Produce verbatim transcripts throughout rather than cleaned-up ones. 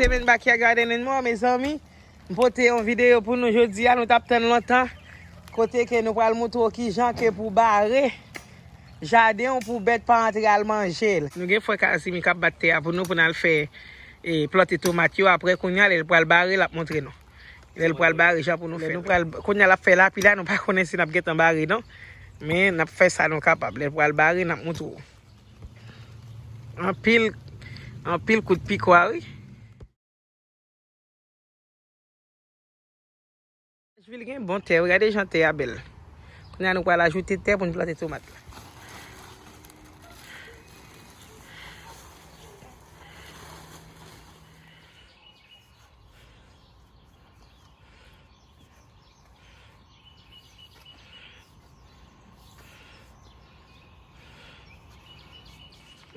Semen Backyard Gardening More, mezanmi. M pote yon videyo pou nou jodi a, nou t ap tann lontan. Kote ke nou pral moutre w kijan ke pou bare jaden w pou bèt pa antre al manje l. Nou gen frè Kazimi k ap bat tè a pou nou, pou n al fè, e, plante tomat yo. Apre, kounye a, lè l pral bare, l ap moutre nou. Lè l pral bare, jan pou nou fè. Nou pral, kounye a, l ap fè lapli la, nou pa konnen si n ap gentan bare, non. Men, n ap fè sa nou kapab. Lè l pral bare, n ap moutre w. Anpil, anpil kout pikwa, wi. Nèsvil gen bon tè, wi, gade jan tè a bèl. Kounye a nou pral ajoute tè pou n plante tomat la.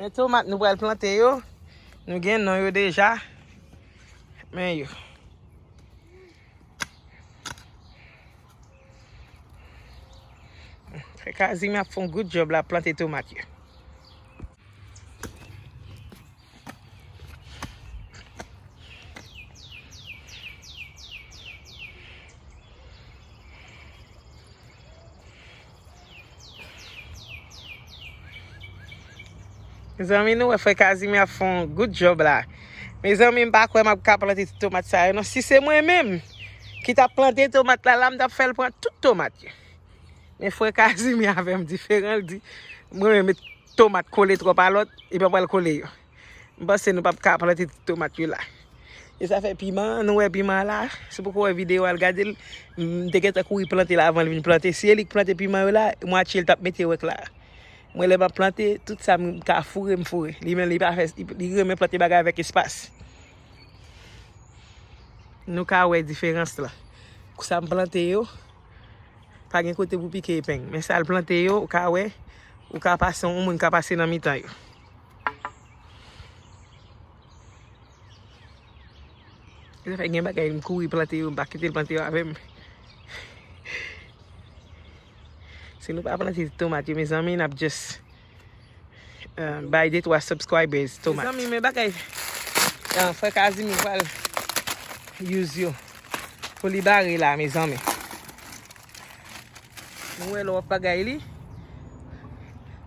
Men tomat nou pral plante yo, nou gen non yo deja. Men yo. Frè Kazimi ap fè yon good job la, plante tomat yo. Mezanmi, nou wè frè Kazimi ap fè yon good job la. Mezanmi, m pa kwè m ap ka plante tout tomat sa yo, non. Si se mwen menm ki t ap plante tomat la, la, m t ap fè l pran tout tomat yo. Men frè Kazimi avè m diferan, l di, mwen menm met tomat kole twòp a lòt, epi m pral kole yo. M panse nou p ap ka plante tout tomat yo la. E sa fè piman, nou wè piman an la, si w poko wè videyo a, al gade l. M te gentan kouri plante l avan l vin plante. Si e li k plante piman yo la, mwatye l t ap mete wèk la. Mwen, lè m ap plante, tout sa m ka foure, m foure. Li menm, li pa fè, li, li renmen plante bagay avèk espas. Nou ka wè diferans la. Kou sa m plante yo, pa gen kote pou pike epeng. Men sa l plante yo, ou ka wè, ou ka pase, yon moun ka pase nan mitan yo. Sa fè gen bagay m kouri plante yo, m pa kite l plante yo avè m. Si nou pa plante tomat yo, mezanmi, n ap just, uh, bay de twa subscribers tomat. Mezanmi, men bagay, uh, frè Kazimi pral use yo pou li bare la, mezanmi. Nou wè lè w ap bagay li.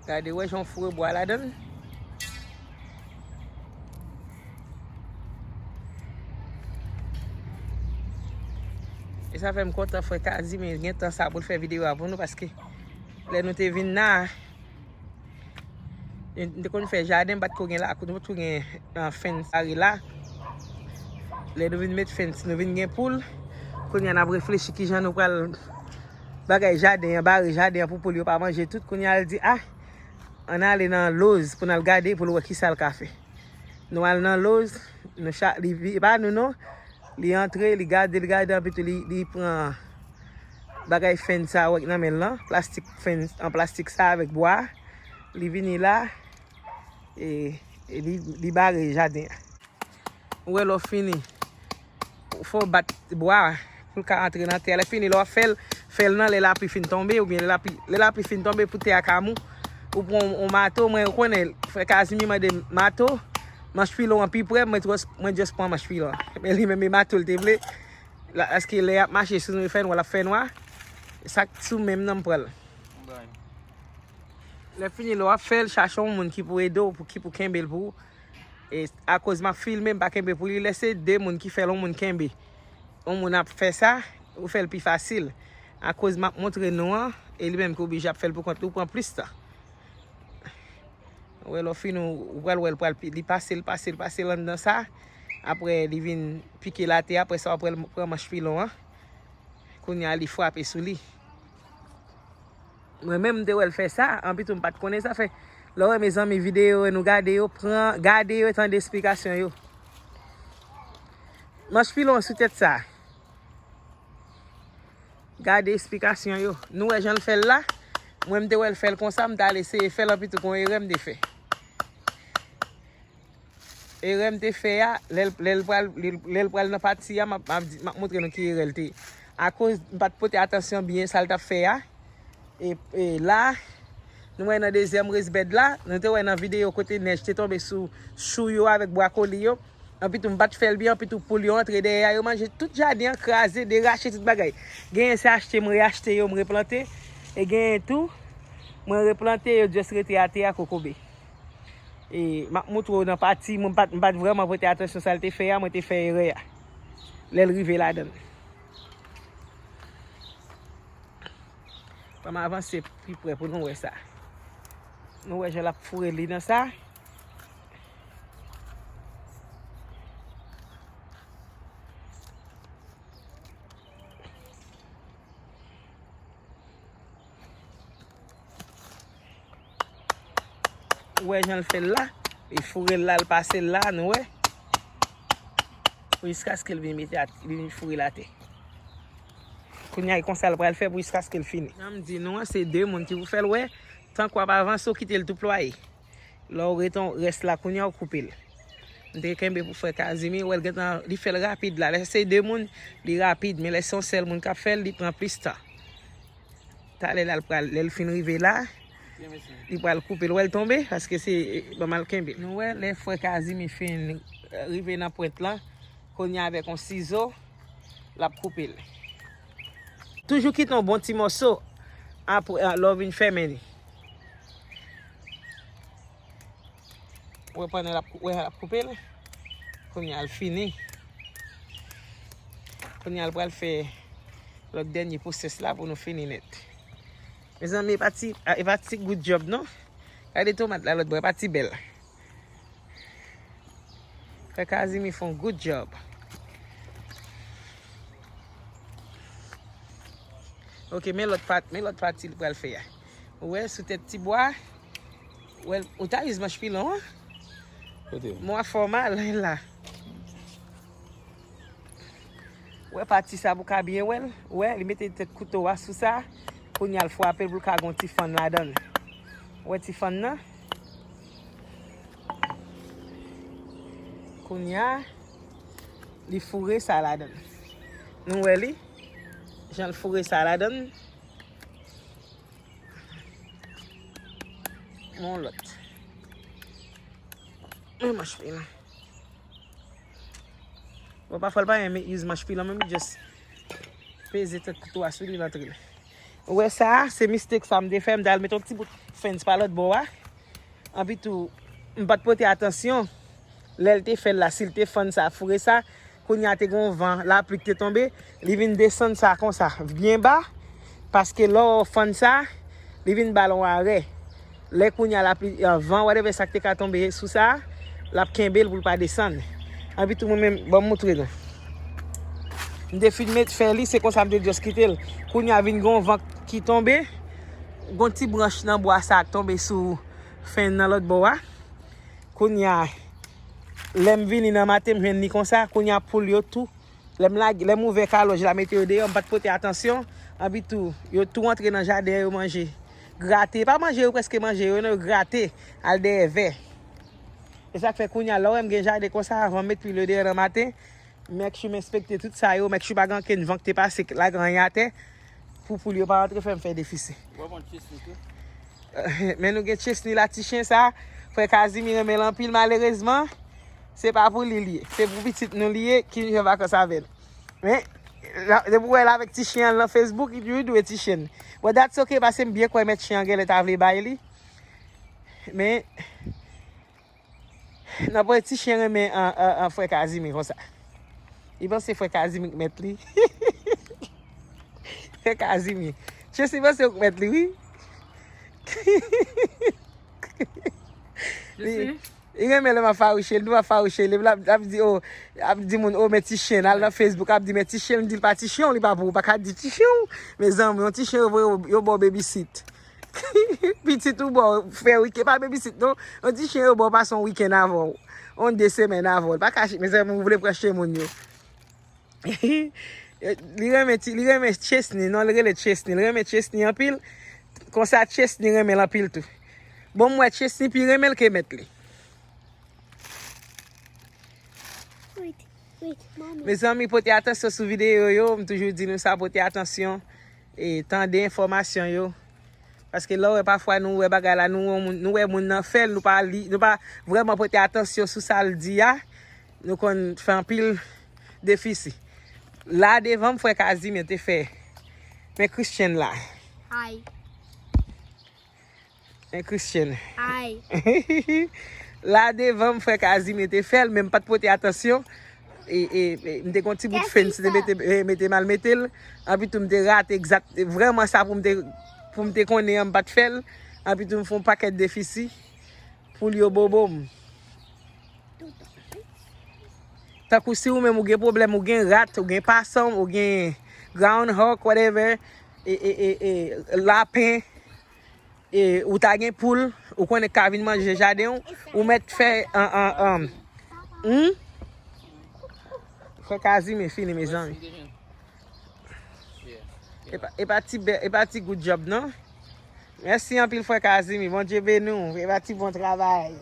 Gade, wè jan w foure bwa ladan l. E sa fè m kontan frè Kazimi gen tan sa pou l fè videyo a pou nou, paske lè nou te vin la, m te konn fè jaden, m pa t ko gen lakou, nou pa t ko gen, ah, fence bare la. Lè nou vin met fence, nou vin gen poul. Kounye a n ap reflechi kijan nou pral bagay jaden an, bare jaden an pou poul yo pa manje tout. Kounye a l di, ah, ann ale nan Lowe's pou n al gade, pou l wè kisa l ka fè. Nou al nan Lowe's, nou cha-, li vi-, e pa nou non. Li antre, li gade, li gade, anpi tou li, li pran bagay fence sa avèk nan men l lan, plastik fence, an plastik sa avèk bwa. Li vini la, e, e li, li bare jaden an. Ou wè lè w fini, ou fò w bat bwa pou l ka antre nan tè a. Lè fini, lè w ap fè l, fè l nan lè lapli fin tonbe, oubyen lè lapli, lè lapli fin tonbe pou tè a ka mou, ou pran yon mato, mwen konnen, frè Kazimi mande m mato, manch pilon an pi pre, mwen just, mwen just pran manch pilon an. Men li menm, e mato l te vle, la, paske lè y ap mache sou nou, e fè nwa, l ap fè nwa, sa k sou men m nan m pran l. Lè fini, lè w ap fè l, chache yon moun ki pou ede w, pou, ki pou kenbe l pou ou. E akoz m ap filme, m pa kenbe pou li, lè se de moun ki fè l, yon moun kenbe. Yon moun ap fè sa, ou fè l pi fasil. Akoz m ap montre nou an, e li menm ki oblije ap fè l pou kont li, ou pran plis tan. Ou wè, lè w fini, ou pral wè l pral pi, li pase l, pase l, pase l anndan sa. Apre, li vin pike l atè, apre sa, w ap wè l pran manch pilon an. Kounye a, li frape sou li. Mwen menm, m te wè l fè sa, anpi tou m pa t konnen sa fè. Lè w wè, mezanmi, videyo yo, nou gade yo, pran, gade yo, tande esplikasyon yo. Manch pilon sou tèt sa. Gade esplikasyon yo. Nou wè jan l fè l la. Mwen, m te wè l fè l konsa, m t al eseye fè l, anpi tou gon erè m te fè. Erè m te fè a, lè l, lè l pral, lè l, lè l pral nan pati a, m ap, m ap di, m ap montre nou ki erè l te ye. Akoz m pa t pote atansyon byen sa l t ap fè a. E, e la, nou wè nan dezyèm raised bed la, nou te wè nan videyo kote nèj te tonbe sou chou yo avèk bwakoli yo. Anpi tou, m pa t fè l byen, anpi tou, poul yo antre dèyè a, yo manje tout jaden an, kraze, derache tout bagay. Genyen se achte, m reachte yo, m replante. E genyen tou, mwen replante, yo just rete atè a kokobe. E m ap montre w nan pati, mwen pa t, m pa t vrèman prete atansyon sa l te fè a, mwen te fè erè a. Lè l rive ladan l. Ban m avanse pi pre pou nou wè sa. Nou wè jan l ap foure li nan sa. Ou wè jan l fè l la? Li foure l la, l pase l la, nou wè? Pou jiskaske l vin mete at-, vin foure l atè. Kounye a, e konsa l pral fè pou jiskaske l fini. Jan m di nou an, se de moun ki pou fè l, wè. Tank w ap avanse, w kite l tou plwaye. Lè w reton rès la, kounye a, w koupe l. M te kenbe pou frè Kazimi, wè l gentan, li fè l rapid la. Lè se de moun, li rapid, men lè se yon sèl moun k ap fè l, li pran plis tan. Talè la, l pral, lè l fin rive la, li pral koupe l. Wè l tonbe, paske se, ban m al kenbe l. Nou wè, lè frè Kazimi fin, eh, rive nan pwent lan, kounye a avèk yon sizo, l ap koupe l. Toujou kite yon bon ti mòso apre, eh, lè w vin fèmen li. Wè pandan l ap kou-, wè l ap koupe l. Kounye a l fini. Kounye a l pral fè lòt dènye pwosès la pou nou fini nèt. Mezanmi, e pa ti, e pa ti good job non. Gade tomat la lòt bò, e pa ti bèl. Frè Kazimi fè yon good job. Ok, men lòt pat-, men lòt pati li pral fè a. Ou wè, sou tèt ti bwa. Wè, ou ta iz manch pilon an? Kote? Mwa fòmal la. Wè pati sa pou ka byen wè l. Wè, li mete tèt kouto a sou sa. Kounye a l frape l pou l ka gon ti fann ladan l. Wè ti fann nan? Kounye a, li foure sa ladan l. Nou wè li? Jan l foure sa ladan l. Yon lòt. Men manch pilon. Bon, pafwa l pa renmen use manch pilon, men li just peze tèt kouto a sou li, l antre l. Ou wè sa, se mistake sa m te fè, m t al met yon ti bout fence pa lòt bò a. Anpi tou, m pa t pote atansyon. Lè l te fè l la, si l te fann sa, foure sa, kounye a te gen yon van, lapli k te tonbe, li vin desann sa konsa, byen ba, paske lè w fann sa, li vin ba l yon arè. Lè kounye a lapli, eh, van, whatever sa k te ka tonbe sou sa, l ap kenbe l pou l pa desann. Anpi tou mwen menm, ban m moutre nou. M te fin met fè li, se konsa m te just kite l. Kounye a vin gen yon van ki tonbe, gen yon ti branch nan bwa sa k tonbe sou fence nan lòt bò a. Kounye a, lè m vini nan maten, m jwenn li konsa. Kounye a, poul yo tou, lè m lage, lè m ouvè kalòj la, mete yo deyò, m pa t pote atansyon. Anpi tou, yo tou antre nan jaden an, yo manje. Grate, pa manje, yo prèske manje yo, non, yo grate, al dèyè vè. E sa k fè kounye a, lè w wè m gen jaden konsa, avan m met pil yo deyò nan maten, make sure m enspekte tout sa yo, make sure pa gen ankenn van k te pase, k lage anyen atè, pou poul yo pa antre fè m fè defisi. Ou pa pran chesni tou? Men nou gen chesni la, ti chen sa, frè Kazimi renmen l anpil, malerezman, se pa pou li li ye. Se pou pitit nou li ye, ki vin fè vakans avè n. Men, la, depi w wè l avèk ti chen an nan Facebook, li toujou dwe ti chen. But that's ok, paske m byen kwè mèt chen an genlè ta vle bay li. Men, Nan pwen ti chen renmen an, an, an frè Kazimi konsa. Li panse frè Kazimi k mèt li. Frè Kazimi. Chesni panse ou k mèt li, wi. Li, li renmen lè m ap fawouche l, nou ap fawouche l, epi l ap, l ap di, oh, ap di moun, oh, men ti chen, al nan Facebook, ap di, men ti chen, m di l pa ti chen, li pa pou ou, pa ka di ti chen, mezanmi, yon ti chen, yo, yo, yo ba w babysit. Pitit ou ba w fè wikenn, pa babysit non. Yon ti chen yo ba w pase yon wikenn avè w. Yon de semèn avè w. Pa kache, mezanmi, ou vle pran chen moun yo. Li renmen ti, li renmen Chesney, non, li rele Chesney. Li renmen Chesney anpil. Konsa Chesney renmen l anpil tou. Bon, m wè Chesney pi renmen l ke mèt li. Wait, wait, mommy. Mezanmi, pote atansyon sou videyo yo. M toujou di nou sa, pote atansyon. E tande enfòmasyon yo. Paske lè w wè pafwa nou wè bagay la, nou wè moun, nou wè moun nan fè l, nou pa li, nou pa vrèman pote atansyon sou sa l di a. Nou konn fè anpil defisi. La devan m, frè Casimir te fè. Men Christian la. Hi. Men Christian. Hi. La devan m, frè Casimir te fè l, men m pa t pote atansyon. E, e, e, m te gon ti bout fens, te mete, e, mete mal mete l. Anpi tou m te rate egzak, vrèman sa pou m te, pou m te konnen an, m pa t fè l. Anpi tou m fè yon pakèt defisi. Poul yo bobo m. Tankou si ou menm ou gen pwoblèm, ou gen rat, ou gen pason, ou gen groundhog, whatever, e, e, e, e, lapen, e, ou ta gen poul, ou konnen k ka vin manje jaden w, ou mèt fè an, an, an, hmm? Frè Casimir fini, mezanmi. E pa, e pa ti, bè- e pa ti good job, non? Mèsi anpil, frè Casimir. Bondye beni w. E pa ti bon travay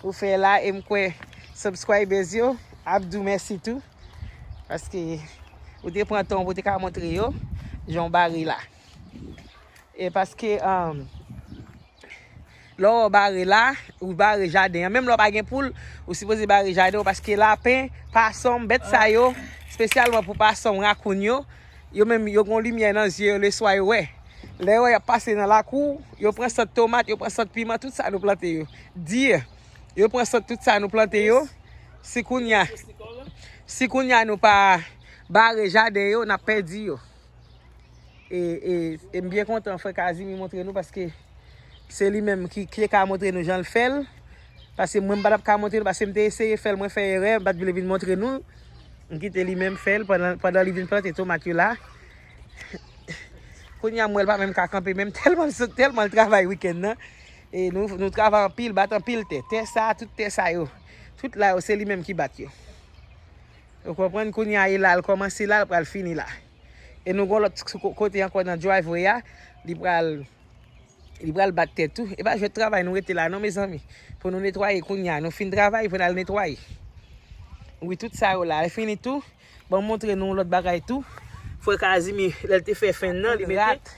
ou fè la. E m kwè subscribers yo ap di w mèsi tou. Paske ou te pran tan pou te ka montre yo jan w bare la. E paske, um, lè w bare la, ou bare jaden an. Menm lè w pa gen poul, ou sipoze bare jaden w paske lapen, pason, bèt sa yo, espesyalman pou pason, rakoun yo, yo menm yo gon limyè nan zye yo, leswa yo wè. Lè yo wè y ap pase nan lakou, yo pran sant tomat, yo pran sant piman, tout sa nou plante yo. Di, yo pran sant tout sa nou plante yo. Si kounye a, si kounye a nou pa bare jaden yo, n ap pèdi yo. E, e, e m byen kontan frè Casimir montre nou paske se li menm ki, ki te ka montre nou jan l fè l. Paske mwen m pa t ap ka montre nou paske m te eseye fè l, mwen fè erè, m pa t vle vin montre nou. M kite li menm fè l pandan, pandan li vin plante tomat yo la. Kounye a m wè l pa menm ka kanpe menm tèlman l sot, tèlman l travay wikenn nan. E nou, nou travay anpil, bat anpil tè. Tè sa, tout tè sa yo. Tout la yo, se li menm ki bat yo. Ou konprann? Kounye a, e la l kòmanse la, l pral fini la. E nou gon lòt ko- kote ankò nan driveway a, li pral li pral bat tè tou. E pa jwèt travay nou rete la non, mezanmi. Pou nou netwaye kounye a, nou fin travay, pou n al netwaye. Wi, tout sa yo la, e fini tou. Ban m montre nou lòt bagay tou. Frè Casimir, lè l te fè fèn nan, li mete rat,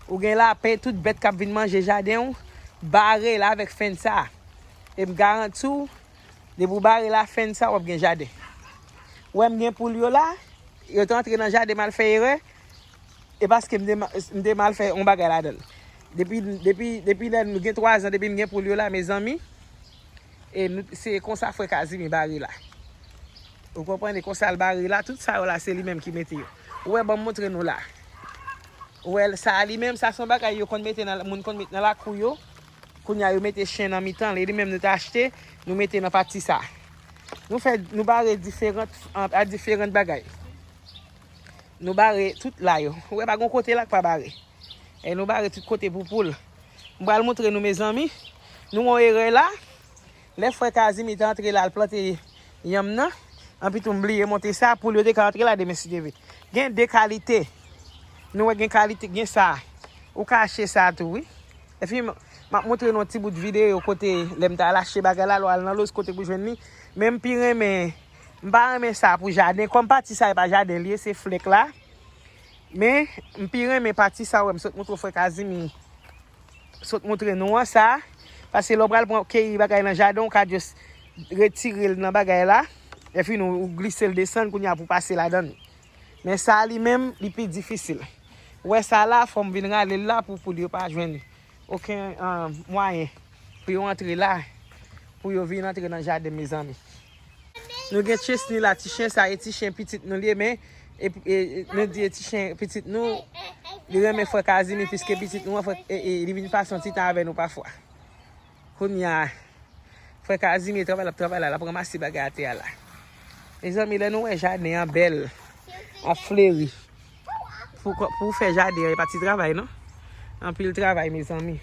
ou gen lapen, tout bèt k ap vin manje jaden w, bare l avèk fèn sa. E m garanti w, depi w bare la fèn sa, w ap gen jaden. Ou wè m gen poul yo la, yo te antre nan jaden m al fè erè. E paske m te ma- m te mal fè yon bagay ladan l. Depi, depi, depi lè nou gen twa zan, depi m gen poul yo la, mezanmi, e nou, se konsa frè Casimir bare la. Ou konprann? E konsa l bare la, tout sa yo la, se li menm ki mete yo. Ou wè, ban m montre nou la. Ou wè, sa a li menm, sa se yon bagay yo konn mete nan, moun konn mete nan lakou yo. Kounye a, yo mete chen nan mitan l, e li menm nou te achte, nou mete nan pati sa. Nou fè, nou bare diferan, a diferan bagay. Nou bare tout la yo. Ou wè, pa gon kote la k pa bare. E nou bare tout kote pou poul. M pral montre nou, mezanmi. Nou wè yon erè la. Lè frè Casimir te antre la, l plante yanm nan. Anpi tou, m bliye montre sa. Poul yo te ka antre la demen si Dye vle. Gen de kalite. Nou wè gen kalite, gen sa. Ou ka achte sa tou, wi. Epi, m, m ap montre nou yon ti bout videyo kote lè m t al achte bagay la, lè w al nan Lowe's kote pou jwenn li. Men m pi renmen, m pa renmen sa pou jaden. Kòm pati sa e pa jaden li ye, se flèk la. Men, m pi renmen pati sa, wè, m sot montre w frè Casimir. Sot montre nou an sa. Paske lè w pral pran keyi bagay nan jaden, w ka just retire l nan bagay la. Epi nou, ou glise l desann, kounye a pou pase ladan l. Men sa li menm, li pi difisil. Ou wè sa la, fò m vin rale l la pou poul yo pa jwenn okenn, ah, mwayen pou yo antre la, pou yo vin antre nan jaden, mezanmi. Nou gen Chesney la, ti chen sa, e ti chen pitit nou li ye, men, e, e, e, nou di e ti chen pitit nou, li renmen frè Casimir plis ke pitit nou an, frè, e, e, li vin pase yon ti tan avè nou pafwa. Kounye a, frè Casimir travay, l ap travay la, l ap ranmase bagay atè a la. Mezanmi, lè nou wè jaden an bèl, ap fleri. Pou, pou fè jaden an, e pa ti travay, non. Anpil travay, mezanmi.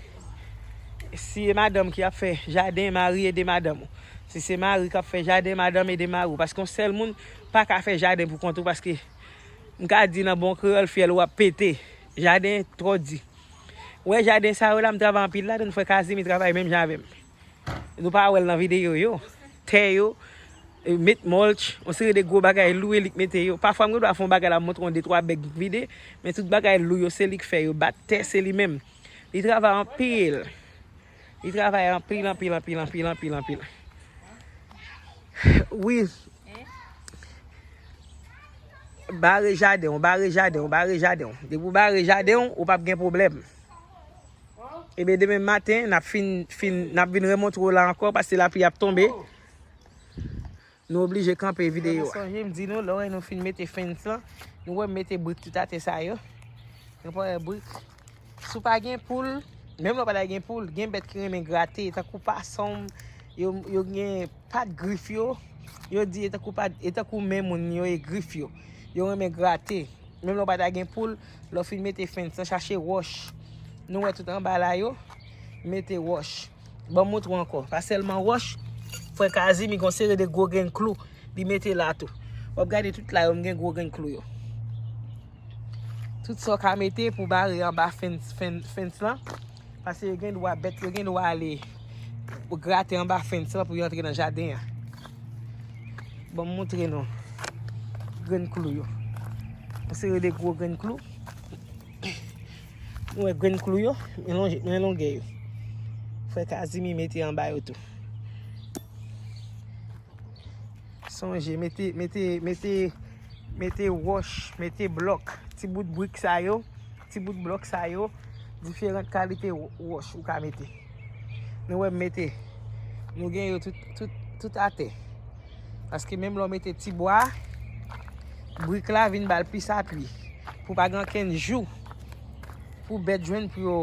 Si e madanm ki ap fè jaden, mari ede madanm ou. Si se mari k ap fè jaden, madanm ede mari w. Paske yon sèl moun pa ka fè jaden pou kont ou, paske m ka di nan bon kreyòl, fyèl ou ap pete. Jaden twò di. Ou wè jaden sa yo la, m travay anpil ladan l, frè Casimir travay menm jan avè m. Nou pa wè l nan videyo yo. Tè yo, e, met mulch, yon seri de gwo bagay lou e li k mete yo. Pafwa m gen dwa fè yon bagay la, m montre w de twa bèg vide, men tout bagay lou yo, se li k fè yo. Bat tè, se li menm. Li travay anpil. Li travay anpil, anpil, anpil, anpil, anpil, anpil. Wi, Bare jaden w, bare jaden w, bare jaden w. Depi w bare jaden w, ou p ap gen pwoblèm. Ebyen, demen maten, n ap fin, fin, n ap vin remontre w la ankò, paske lapli ap tonbe. Nou oblije kanpe videyo a. Sonje m di nou, lè w wè nou fin mete fence lan, nou wè m mete brik tout atè sa yo. Nou pa wè brik. Si w pa gen poul, menm lè w pa ta gen poul, gen bèt ki renmen grate, tankou pason, yo, yo gen pat grif yo, yo di e tankou pat, e tankou men moun yo e grif yo. Yo renmen grate. Menm lè w pa ta gen poul, lè w fin mete fence lan, chache wòch. Nou wè tout anba la yo, mete wòch. Ban m montre w ankò. Pa sèlman wòch, frè Kazimi gen yon seri de gwo grenn klou li mete la tou. W ap gade tout la yo, m gen gwo grenn klou yo. Tout sa w ka mete pou bare anba fence, fen-, fence lan. Paske yo gen dwa bèt, yo gen dwa ale grate anba fence lan pou yo antre nan jaden an. Ban m montre nou grenn klou yo. Yon seri de gwo grenn klou. Nou wè grenn klou yo, men lonje, men longè yo. Frè Kazimi mete anba yo tou. Sonje, mete, mete, mete, mete wòch, mete blòk, ti bout brik sa yo, ti bout blòk sa yo, diferan kalite wò-, wòch ou ka mete. Nou wè m mete, nou gen yo tout, tout, tout atè. Paske menm lè w mete ti bwa, brik la vin ba l plis apui. Pou pa gen okenn jou, pou bèt jwenn pou yo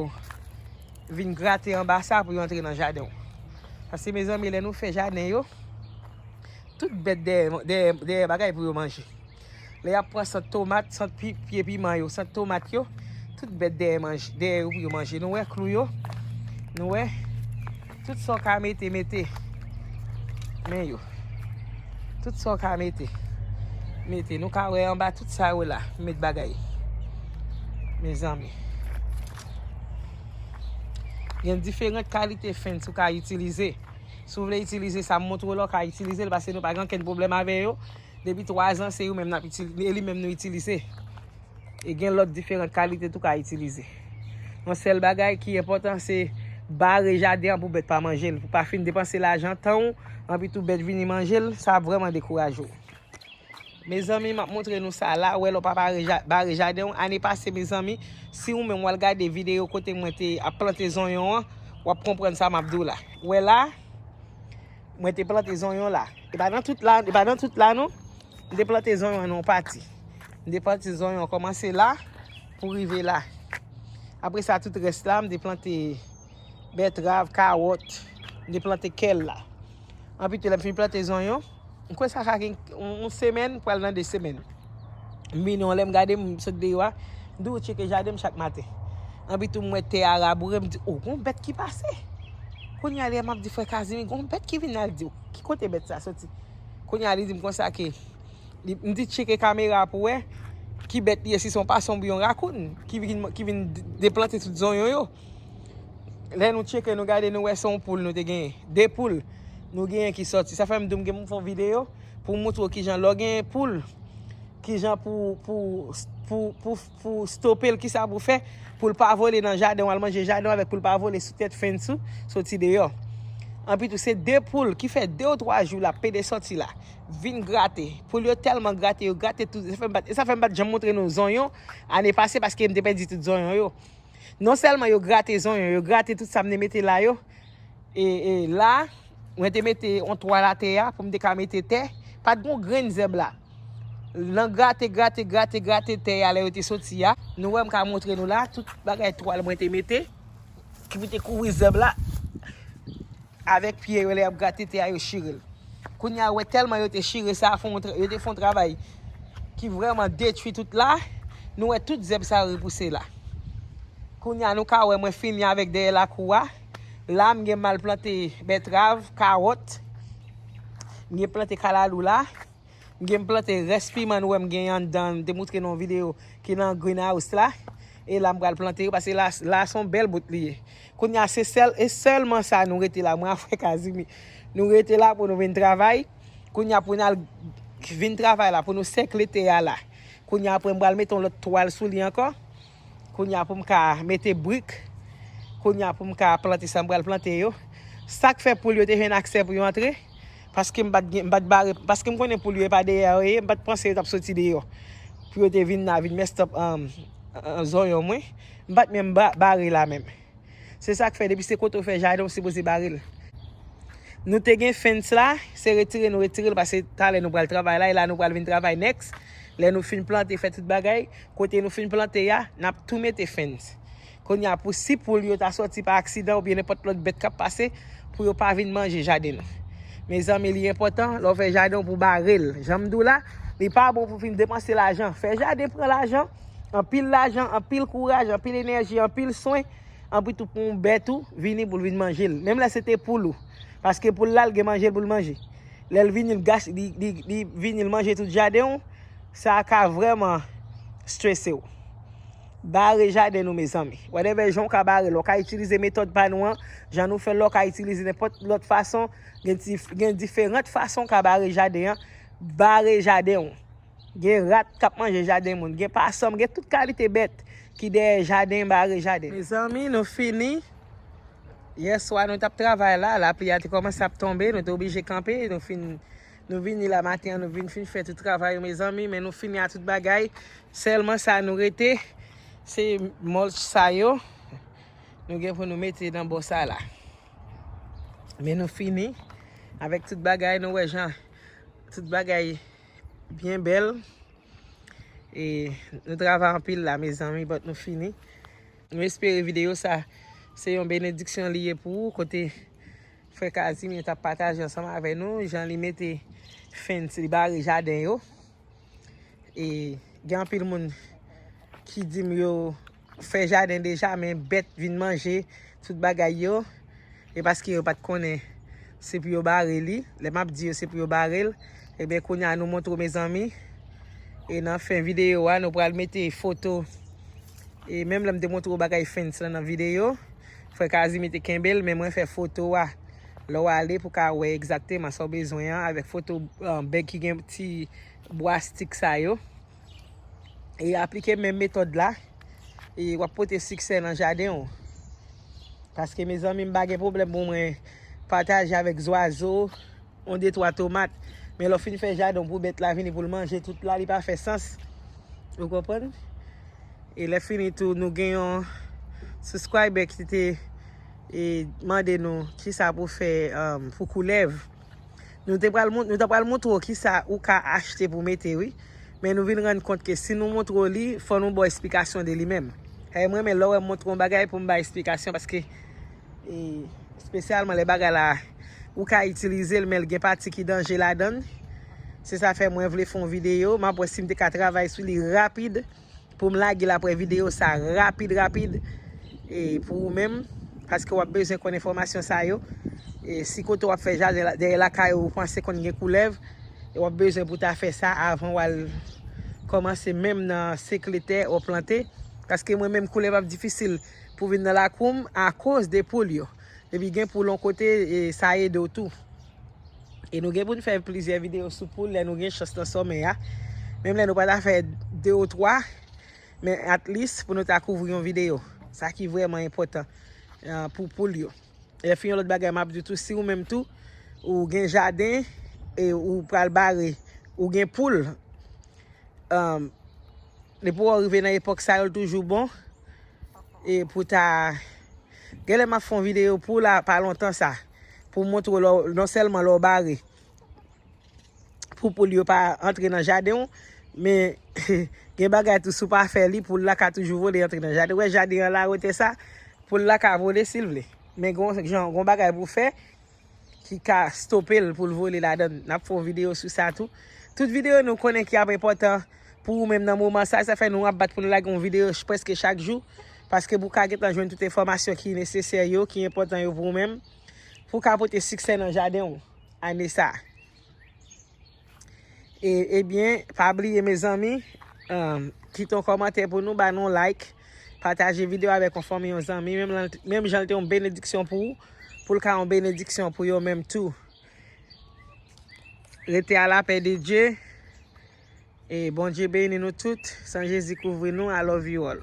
vin grate anba sa pou yo antre nan jaden w. Paske, mezanmi, lè nou fè jaden yo, tout bèt dèyè, dèyè, dèyè bagay pou yo manje. Lè y ap pran sant tomat, sant pi-, pye piman yo, sant tomat yo, tout bèt dèyè manje, dèyè yo pou yo manje. Nou wè klou yo? Nou wè? Tout sa w ka mete, mete. Men yo. Tout sa w ka mete, mete. Nou ka wè anba tout sa yo la, m met bagay. Mezanmi. Gen diferan kalite fence ou ka itilize. Si w vle itilize sa, m montre w la w ka itilize l, paske nou pa gen okenn pwoblèm avè yo. Depi twa zan, se yo menm n ap itilize, e li menm nou itilize. E gen lòt diferan kalite tou ka itilize. Yon sèl bagay ki enpòtan, se bare jaden an pou bèt pa manje l. Pou pa fin depanse lajan, tan w, anpi tou bèt vini manje l, sa ap vrèman dekouraje w. Mezanmi, m ap montre nou sa la. Wè lè w pa bare ja-, bare jaden w. Ane pase, mezanmi, si ou menm w al gade videyo kote mwen te ap plante zonyon an, w ap konprann sa m ap di w la. Wè la, mwen te plante zonyon la. E pa nan tout la, e pa nan tout la non. M te plante zonyon nan yon pati. M te plante zonyon kòmanse la pou rive la. Apre sa, tout rès la, m te plante bètrav, kawòt, m te plante kèl la. Anpi tou, lè m fin plante zonyon, m kwè sa ka gen yon, yon semèn, pral nan de semèn. M vini, yon lè m gade, m sot deyò a, m di, "Ou tcheke jaden m chak maten." Anpi tou, m wè tè a raboure, m di, "O, gon bèt ki pase." Kounye a, lè m ap di frè Kazimi, gon bèt ki vin la, l di, "O, ki kote bèt sa soti?" Kounye a, li di m konsa ke, li, m di, "Tcheke kamera pou wè ki bèt li ye, si se yon pason oubyen yon rakoun ki vin, ki vin de-, deplante tout zonyon yo." Lè nou tcheke, nou gade, nou wè se yon poul nou te genyen. De poul nou genyen ki sòti. Sa fè m di w m gen pou m fè yon videyo pou m montre w kijan lè w genyen poul, kijan pou, pou, pou, pou, pou stope l, kisa pou fè pou l pa vole nan jaden w, al manje jaden w avèk, pou l pa vole sou tèt fence ou, soti deyò. Anpi tou, se de poul ki fè de ou twa jou l ap pede sòti la, vin grate. Poul yo tèlman grate, yo grate tout. Sa fè m pa t, sa fè m pa t janm montre nou zonyon ane pase, paske m te pèdi tout zonyon yo. Non sèlman yo grate zonyon, yo grate tout sa m te mete la yo. E, e la, mwen te mete yon twal atè a pou m te ka mete tè. Pa t gon grenn zèb la. Nan grate, grate, grate, grate tè a, lè yo te soti a, nou wè m ka montre nou la, tout bagay twal mwen te mete, ki pou te kouvri zèb la, avèk pye yo, lè y ap grate tè a, yo chire l. Kounye a, wè tèlman yo te chire sa, fè yon tra-, yo te fè yon travay ki vrèman detwi tout la. Nou wè tout zèb sa yo repouse la. Kounye a, nou ka wè mwen fini avèk dèyè lakou a. La, m gen m al plante bètrav, kawòt. M gen plante kalalou la. M gen plante rès piman nou wè m gen anndan, m te moutre nan yon videyo ki nan greenhouse la. E la, m pral plante yo, paske la, la se yon bèl bout li ye. Kounye a, se sèl, e sèlman sa nou rete la, mwen a frè Kazimi. Nou rete la pou nou vin travay. Kounye a, pou n al vin travay la, pou nou sèkle tè a la. Kounye a, apre, m pral mete yon lòt twal sou li ankò. Kounye a, pou m ka mete brik. Kounye a, pou m ka plante sa m pral plante yo. Sa k fè poul yo te jwenn aksè pou yo antre. Paske m pa t gen, m pa t bare, paske m konnen poul yo e pa dèyè yo ye, m pa t panse yo t ap soti deyò. pou yo te vin la, vin mess up, um, uh, zonyon mwen. M pa t menm ba-, bare la menm. Se sa k fè, depi se kote w fè jaden, w sipoze bare l. Nou te gen fence la, se retire nou retire l, paske talè nou pral travay la, e la nou pral vin travay next. Lè nou fin plante, fè tout bagay, kote nou fin plante a, n ap tou mete fence. Kounye a, pou si poul yo ta sòti pa aksidan oubyen nenpòt lòt bèt k ap pase, pou yo pa vin manje jaden nou. Mezanmi, li enpòtan, lè w fè jaden w pou bare l. Jan m di w la, li pa bon pou fin depanse lajan. Fè jaden pran lajan, anpil lajan, anpil kouraj, anpil enèji, anpil swen, anpi tou pou yon bèt ou vini pou l vin manje l. Menm lè se te poul ou. Paske poul la, l gen manje l pou l manje. Lè l vini, l gas-, li, li, li vini, l manje tout jaden w, sa ka vrèman strese w. Bare jaden nou, mezanmi. Whatever jan w ka bare l, w ka itilize metòd pa nou an, jan nou fè l la, w ka itilize nenpòt lòt fason. Gen dif-, gen diferan fason w ka bare jaden an. Bare jaden w. Gen rat k ap manje jaden moun. Gen pasòm, gen tout kalite bèt ki dèyè jaden, bare jaden. Mezanmi, nou fini. Yèswa, nou t ap travay la. Lapli a te kòmanse ap tonbe. Nou te oblije kanpe. Nou fin, nou vini la maten an, nou vin fin fè tout travay yo, mezanmi. Men nou fini a tout bagay. Sèlman sa nou rete, se mulch sa yo. Nou gen pou nou mete nan bò sa la. Men nou fini avèk tout bagay. Nou wè jan tout bagay byen bèl. E nou travay anpil la, mezanmi, but nou fini. Nou espere videyo sa se yon benediksyon li ye pou ou, kote frè Kazim t ap pataje ansanm avè nou, jan li mete fence, li bare jaden yo. E gen anpil moun ki di m yo fè jaden deja, men bèt vin manje tout bagay yo. E paske yo pa t konnen se pou yo bare li. Lè m ap di yo se pou yo bare l, ebyen, kounye a nou montre w, mezanmi. E nan fen videyo a, nou pral mete foto. E menm lè m te montre w bagay fence lan nan videyo, frè Kazim te kenbe l, men mwen fè foto a. Lè w ale pou ka wè egzakteman sa w bezwen an, avèk foto, ah, bèg ki gen ti bwa stik sa yo. E aplike menm metòd la, e w ap pote siksè nan jaden w. Paske, mezanmi, m pa gen pwoblèm pou mwen pataje avèk zwazo, yon de twa tomat. Men lè w fin fè jaden w pou bèt la vini pou l manje tout la, li pa fè sans. Ou konprann? E lè fini tou, nou gen yon subscriber ki te, e, mande nou kisa pou fè, um, pou koulèv. Nou te pral mont-, nou ta pral montre w kisa ou ka achte pou mete, wi. Men nou vin rann kont ke si nou montre w li, fò nou ba w esplikasyon de li menm. E mwen, men lè w wè m montre w yon bagay pou m ba esplikasyon, paske, e, espesyalman lè bagay la, ou ka itilize l, men l gen pati ki danje ladan l. Se sa fè mwen vle fè yon videyo. M ap wè si m te ka travay sou li rapid pou m lage l apre videyo sa rapid, rapid, e, pou ou menm, paske w ap bezwen konn enfòmasyon sa yo. E si kote w ap fè jaden la, dèyè lakay ou, ou panse konn gen koulèv, e w ap bezwen pou ta fè sa avan w al kòmanse menm nan sekle tè w plante. Paske mwen menm, koulèv ap difisil pou vin nan lakou m akoz de poul yo. Depi gen poul yon kote, e, sa ede w tou. E nou gen pou n fè plizyè videyo sou poul lè nou gen chans nan sòmè a. Menm lè nou pa ta fè de ou twa, men at least pou nou ta kouvri yon videyo. Sa ki vrèman enpòtan, ah, pou poul yo. Epi yon lòt bagay m ap di tou, si ou menm tou, ou gen jaden e ou pral bare, ou gen poul, um, depi w rive nan epòk sa yo, l toujou bon. E pou ta, genlè m ap fè yon videyo pou la, pa lontan sa, pou montre w lè w, non sèlman lè w bare, pou poul yo pa antre nan jaden w, men gen bagay tou, si w pa fè li, poul la ka toujou vole antre nan jaden. Ou wè jaden an la, rete sa, poul la ka vole si l vle. Men gon jan, gon bagay pou fè ki ka stope l pou l vole ladan l. N ap fè yon videyo sou sa tou. Tout videyo nou konnen ki ap enpòtan pou ou menm nan moman sa, sa fè nou ap bat pou nou lage yon videyo ch-, prèske chak jou, paske pou w ka gentan jwenn tout enfòmasyon ki nesesè yo, ki enpòtan yo pou ou menm, pou w ka pote siksè nan jaden w ane sa. E, ebyen, pa bliye, mezanmi, um, kite yon kòmantè pou nou, ba nou like, pataje videyo avèk yon fanmi, yon zanmi, menm jan, menm jan l te yon benediksyon pou ou, pou l ka yon benediksyon pou yo menm tou. Rete a lapè de Dye. E Bondye beni nou tout. San Jezi kouvri nou. I love you all.